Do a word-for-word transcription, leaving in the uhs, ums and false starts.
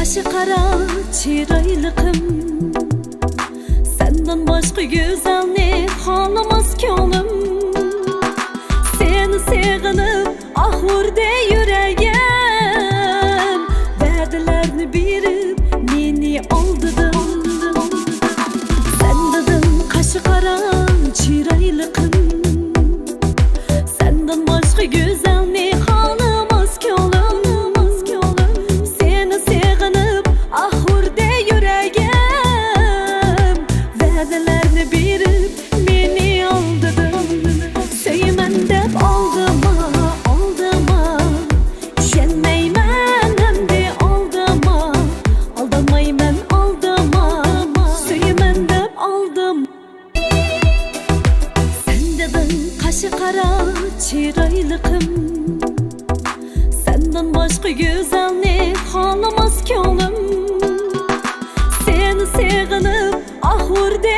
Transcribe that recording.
قاش قارا چىرايلىقىم، سەندىن باشقا گۈزەلنى خالىماس كۆڭلۈم. سېنى سېغىنىپ ئاھ ئۇردى يۈرەگىم، ۋەدىلەرنى بېرىپ مېنى ئالدىدىڭ. سەن دېدىڭ قاش قارا چىرايلىقىم، سەندىن باشقا گۈزەلنى خالىماس كۆڭلۈم. سېنى سېغىنىپ ئاھ ئۇردى يۈرەگىم، ۋەدىلەرنى بېرىپ مېنى ئالدىدىڭ. سۆيىمەن دەپ ئالدىما، ئالدىما، ئىشەنمەيمەن ئەمدى ئالدىما، ئالدىمايمەن ئالدىما، سۆيىمەن دەپ ئالدىما. سەن دېدىڭ قاش قارا چىرايلىقىم، سەندىن باشقا گۈزەلنى خالىماس كۆڭلۈم. سېنى سېغىنىپ ئاھ ئۇردى